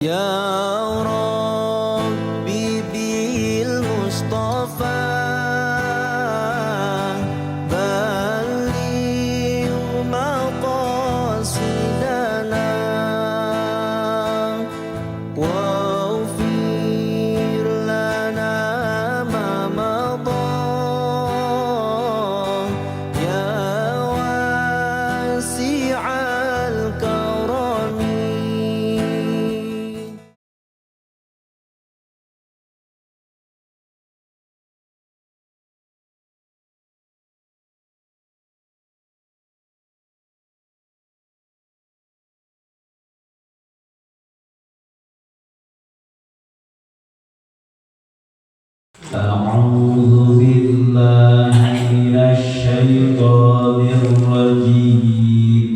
Ya Rabbi bil Mustafa balligh maqasidana waghfir lana ma madha ya wasi'al karami. أعوذ بالله من الشيطان الرجيم.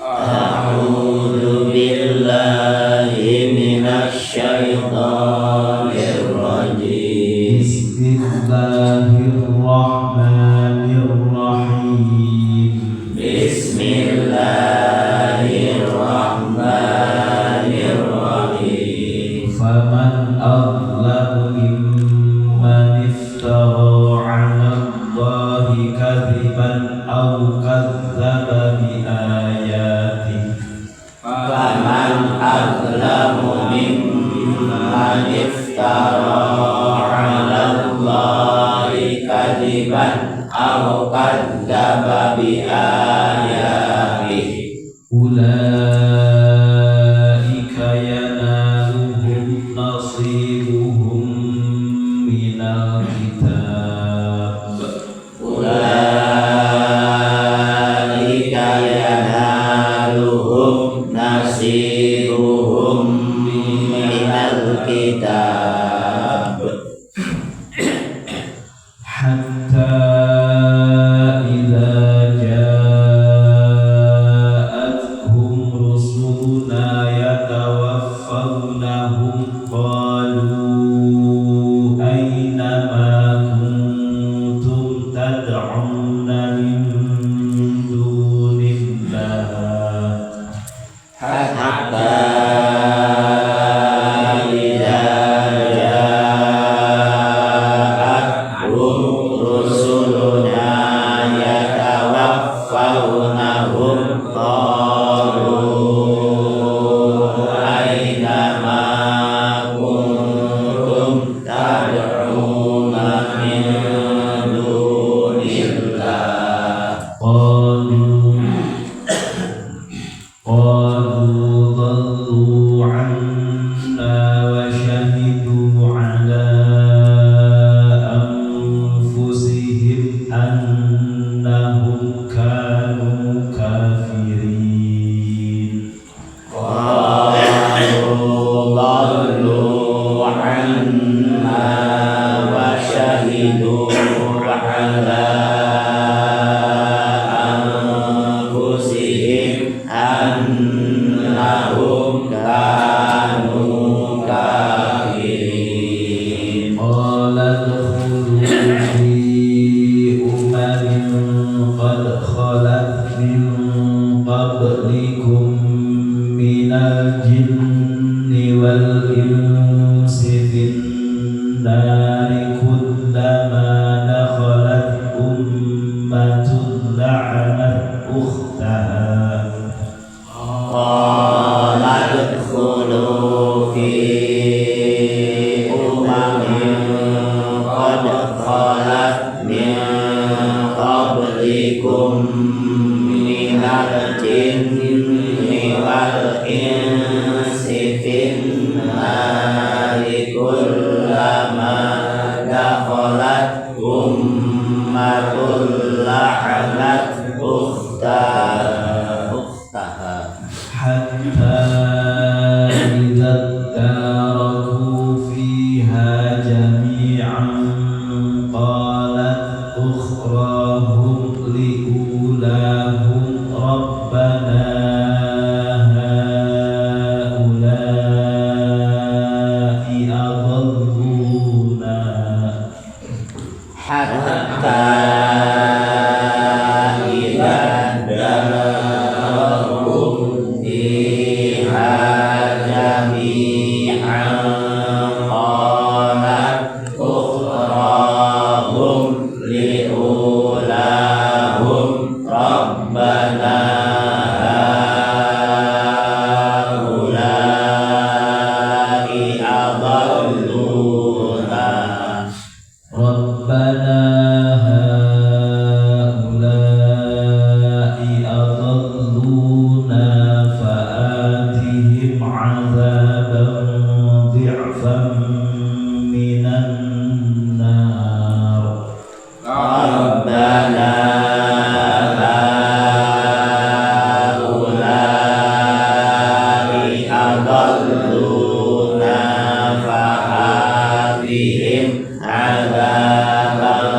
أعوذ بالله من الشيطان الرجيم. بسم الله الرحمن الرحيم. بسم الله الرحمن الرحيم. فمن أظلم ممن افترى على الله كذبا أو كذب بآياته. فمن أظلم ممن افترى على الله كذبا أو كذب بآياته. أولئك ينالهم نصيبهم من الكتاب. أولئك ينالهم نصيبهم من الكتاب. حتى إذا جاءتهم رسلنا يتوفونهم قالوا أين ما كنتم تدعون من دون الله. حتى إذا جاءتهم رسلنا يتوفونهم قالوا أين ما كنتم تدعون من دون الله. قالوا ضلوا عنا وشهدوا على أنفسهم أنهم كانوا كافرين. قالوا ضلوا عنا وشهدوا على أنفسهم أنهم كانوا كافرين. قال ادخلوا في أمم قد خلت من قبلكم من الجن والإنس في النار كلما دخلت أمة لعنت أختها. قال ادخلوا في أمم قد خلت من قبلكم من الجن والإنس في النار كلما دخلت أمة لعنت أختها. حتى إذا اداركوا فيها جميعا قالت أخراهم لأولاهم ربنا هؤلاء jami'an qalat ukhrahum liulahum rabbana haula'i adalluna Rabbana haula'i adalluna fa'atihim 'adzaban dhi'fan minan nar. Rabbana haula'i adalluna fa'atihim 'adzaban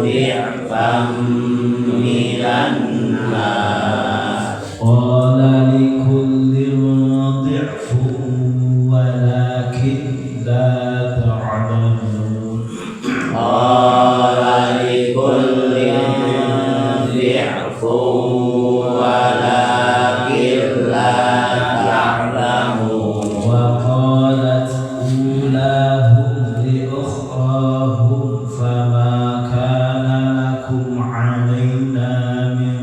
dhi'fan minan nar. Qala likullin dhi'fun walakin la ta'lamun. Qala likullin dhi'fun walakin la ta'lamun. Wa qalat ulahum li ukhrahum fama kana lakum 'alaina min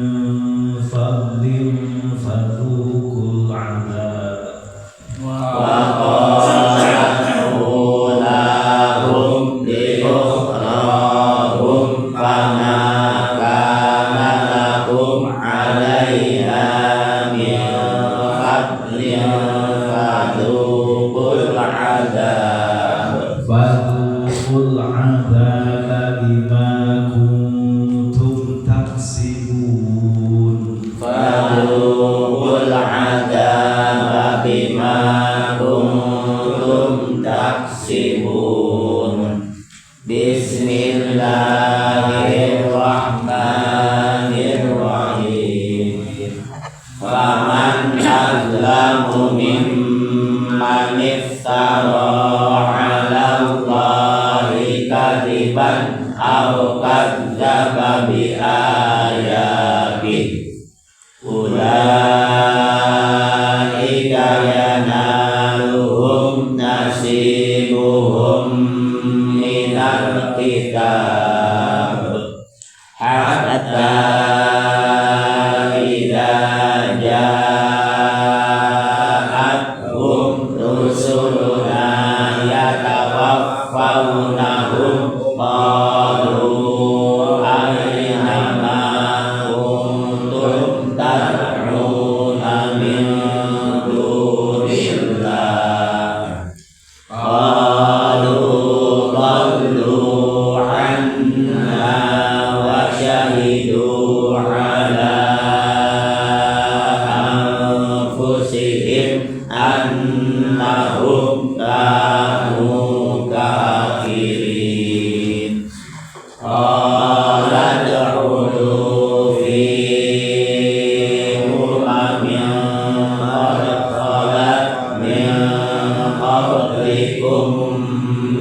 fadlin fadhuqul 'adzab. Wa qalat ulahum li ukhrahum fama kana lakum 'alaina min fadlin fadhuqul 'adzab. Fadhuqul 'adzaba bima kuntum taksibun. Fadhuqul 'adzaba bima kuntum taksibun. Bismillahirrahmanirrahim. Faman azlamu mimman iftara 'ala Allahi kadiban aw kadzdzaba bi ayatihi. Ulaika yanaluhum nasibuhum minal kitab hatta idza ja'atuhum rusuluna yatawaffawnahum qalu aina ma kuntum tad'una min dunillah. Qalu dhallu 'anna wa syahidu 'ala anfusihim annahum kanu kafirin. Qala adkhulu fi umamin qad khalat min qablikum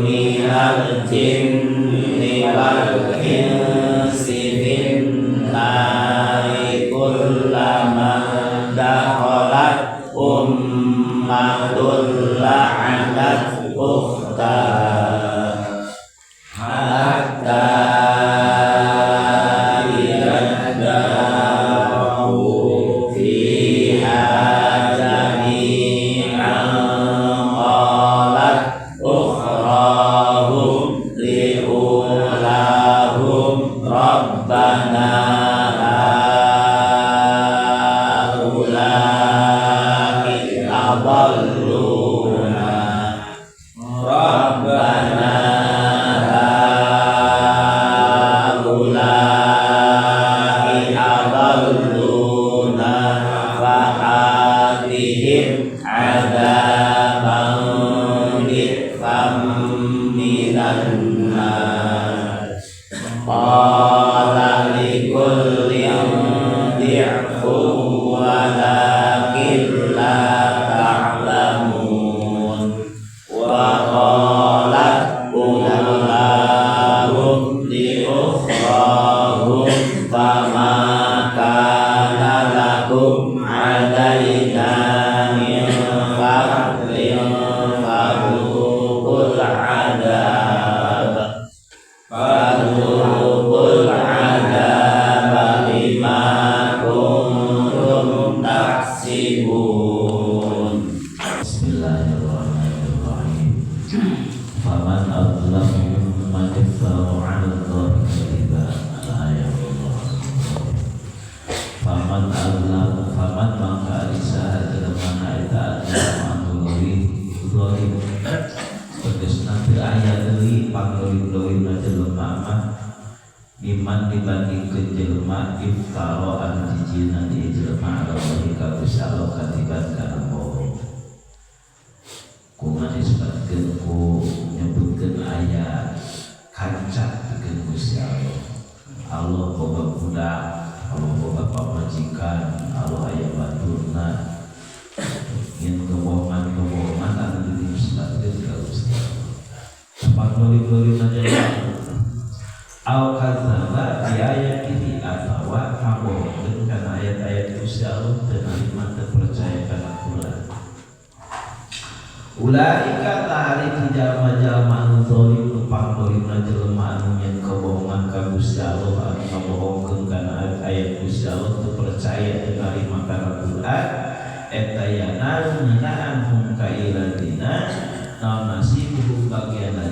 minal jinni wal insi fin nari kullama dakhalat ummatun la'anat ukhtaha hatta idza daraku fiha jami'an qalat ukhrahum liulahum rabbana haula'i adalluna rabbana haula'i adalluna fa'atihim 'adzaban dhi'fan minan nar. Qala likullin dhi'fun walakin la ta'lamun. Bismillahirrahmanirrahim. Faman azlamu mimman iftara 'ala Allahi kadhiban. Al-ayat Allah. Faman azlamu faman mangka alisa jelema eta anu leuwih zalim. Tegasna teu aya deui pangleuwih-leuwihna jelema mah iman dibandingkeun jelema iftara anu jijieuna di jelema ala Allahi ka Gusti Allah kadiban kana bohong. Ku nganisbatkeun ku nyebutkeun aya kanca pikeun Gusti Allah. Allah boga budak, Allah boga pamajikan, Allah aya baturna. Yen kebohongan-kebohongan anu dinisbatkeun ka Gusti Allah. Pangleuwih-leuwihna jelema au kadzdzaba bi ayatihi atawa ngabohongkeun kana ayat-ayat Gusti Allah teu narima teu percaya kana Quran. Ulaika ta'ala jalma-jalma anu zalim nu pangdolimna jelema anu nyen kebohongan ka Gusti Allah anu ngabohongkeun kana ayat Gusti Allah teu percaya teu narima kana Quran eta yanalu ngeunaan hum ka iladina naon nasibuhum bagianna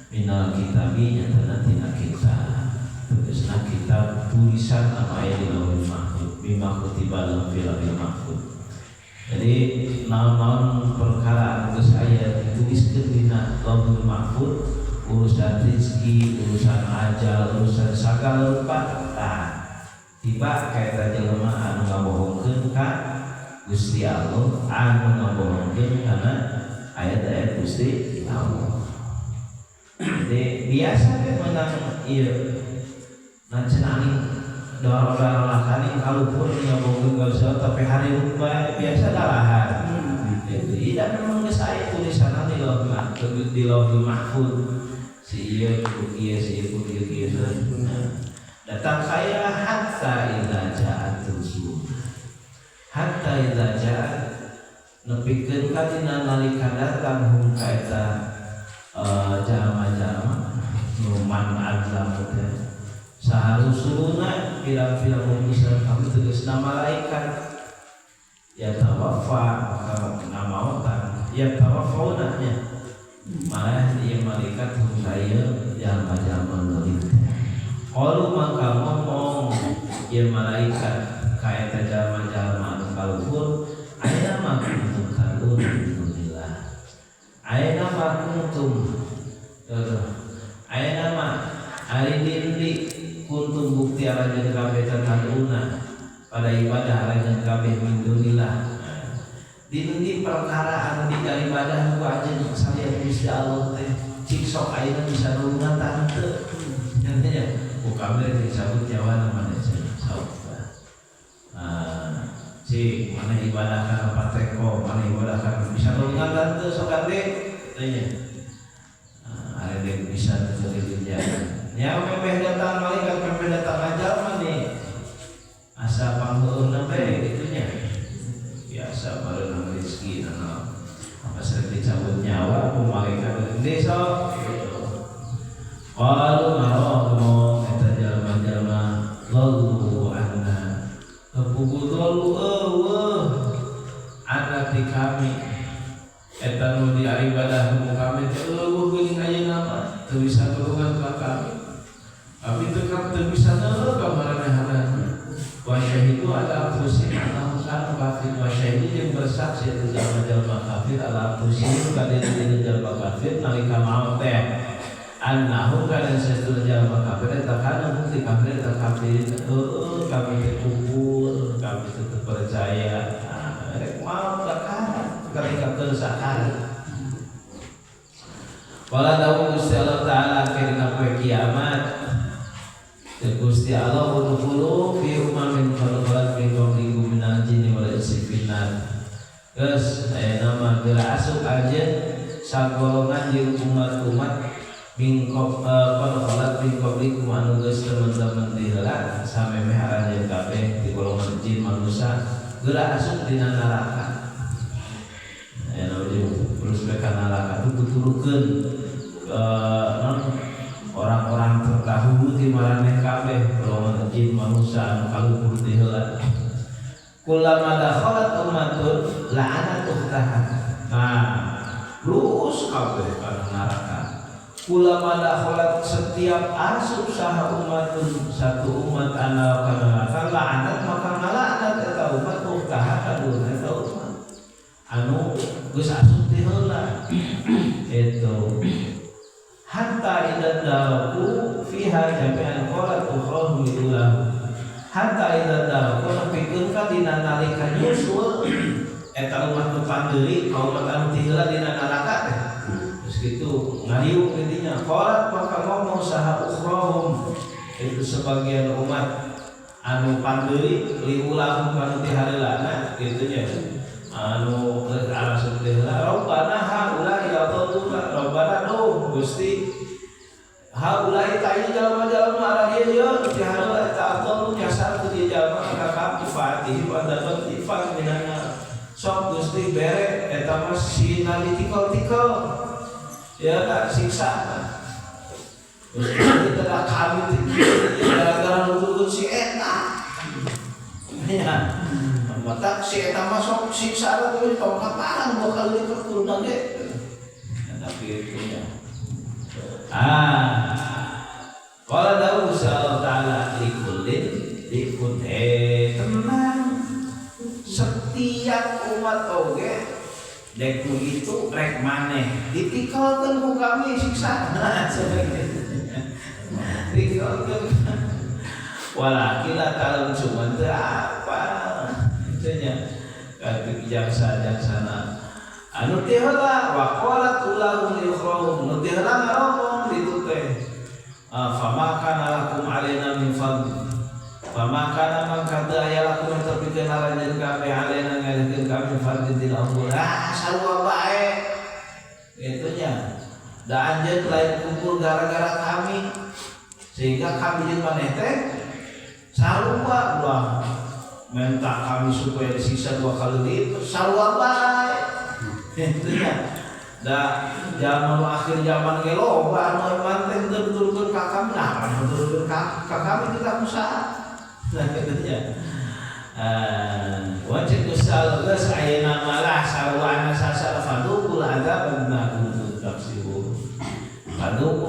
minal kitabi nyatana tina kitab. Tegasna kitab tulisan anu aya di Lauhul Mahfuz bima kutiba lahum fil Lauhil Mahfuz. Jadi naon-naon perkara anu geus aya dituliskeun dina Lauhul Mahfuz, urusan rezeki, urusan ajal, urusan sagala rupa. Tah, tiba ka eta jelema anu ngabohongkeun ka Gusti Allah, anu ngabohongkeun kana ayat-ayat Gusti Allah. Jadi biasa teh menang ieu nancenani doa-doa kali kaluhur ngabohongkeun ka Gusti Allah tapi hari bae biasa dalahan. Itu tidak memang geus aya tulisanna di Lauhul Mahfuz, di Lauhul Mahfuz. Si ieu kudu ieu, si ieu kudu ieu. Datang kaya hatta idza ja'at rusul. Hatta idza ja'at nepikeun ka dina nalika datang hum ka eta jalma-jalma nu man azlamu teh saha rusuluna pirang-pirang utusan kami tegasna malaikat ya tawaffa maka ngamaotan ya tawaffauna nya malah ieu malaikat hum ka ieu jalma-jalma zalim. Qalu maka ngomong ieu malaikat ka eta jalma-jalma anu kaluhur aina ma kuntum tad'un min dunillah. Aina ma kuntum aina ma ari dindi kuntum bukti aranjeun kabeh tad'una pada ibadah aranjeun kabeh min dunillah. Dindi perkara anu dikaribadah ku anjeun salian Gusti Allah teh cik sok ayeuna bisa nulungan tah henteu. Nya ku kabeh disebut jawana mana cenah. Cik mana ibadah kana pateko, mana ibadah kana bisa nulungan tah henteu sok ande teh nya. Ari deui bisa teu dunya. Nya memeh datang malaikat memeh datang ajal mah nih. Asa pangeueuna bae kitu nya. Biasa bareunang rezeki nana apa sering dicabut nyawa ku malaikat gede sok gitu. Qalu marahum eta jalma-jalma dhallu anna kepugu dhallu eueuh anna ti kami eta nu diibadah ku kami teh eueuh geuning ayeuna mah teu bisa tulungan ka kami. Kami teu teu bisa neuh ka maranehna. Wa syahidu ala anfusihim annahum kanu kafirin wa syahidu jeung bersaksi eta jalma-jalma kafir ala anfusihim ka diri jalma kafir nalika maot teh annahum kana saestuna jalma kafir eta kana bukti kafir eta kafir heueuh kami teh kufur kami teh teu percaya. Nah, rek maot ka ketika keur sakarat. Wala dawuh Gusti Allah Ta'ala dina poe kiamat Gusti Allah udkhulu fi umamin qad khalat min qablikum minal jinni wal insi finnar. Geus aya nama geura asup anjeun sagolongan jeung umat-umat min qad khalat min qablikum anu geus teman-teman di heula samemeh aranjeun kabeh di golongan jin manusia geura asup dina neraka. Aya nama jeung terus ka neraka tuturukeun orang-orang terdahulu di maraneh kabeh golongan jin manusia anu kaluhur di heula. Kullama dakhalat ummatun la'anat ukhtaha. Nah, lurus kabeh kana neraka. Ulama dakhalat setiap asup saha umatun satu umat ana kana neraka la'anat maka ngala'anat eta umat uktaha kaduna eta umat anu geus asup ti heula itu hatta idza daraku fiha jami'an qalat ukhrahum ilah hatta idza daraku nepikeun ka dina nalika nyusul eta umat nu pandeuri ka umat anu ti heula dina neraka teh. Terus gitu ngariung intinya qalat maka ngomong saha ukhrahum itu sebagian umat anu pandeuri liulahum kanu ti hareulana kitu nya anu alasan teh heula rabbana haula ya dhalluna rabbana duh Gusti haula ta ieu jalma-jalma arah ieu ieu ti hareula eta adallu nyasar ku ieu jalma ka kami faatihi wa dapat ifan minana sok Gusti bere eta mah sina ditikal-tikal ya tak siksa. Gusti telah kami gara-gara nuturkeun si eta. Ya. Mata si eta mah sok siksa teh tong kaparan bakal lipat kuruna ge. Tapi itu ya. Ah. Qala Daud sallallahu ta'ala likullin dikun tenang. Setiap umat oge dek begitu rek maneh ditikalkeun ku kami siksa tikalkeun walakin la ta'lam cuman teu apa nya ka jaksa-jaksana anu teh heula wa qalat ulahum li ukhrahum nu teh heula ngaromong ditu teh fama kana lakum alaina min fadl fama kana mangka teu aya lakum tepikeun aranjeun kami alaina ngalihkeun kami fadl tina Allah sarua bae kitu nya da anjeun lain kumpul gara-gara kami sehingga kami jeung maneh teh sarua ulah minta kami supaya disiksa dua kali lipat sarua bae kitu nya da zaman akhir zaman ge loba anu iman teh teu nuturkeun ka kami nah nuturkeun ka kami kita usaha nah kitu nya wajib kusal geus ayeuna malah sarwana sasar fadukul azab bima kuntum taksibun. Fadukul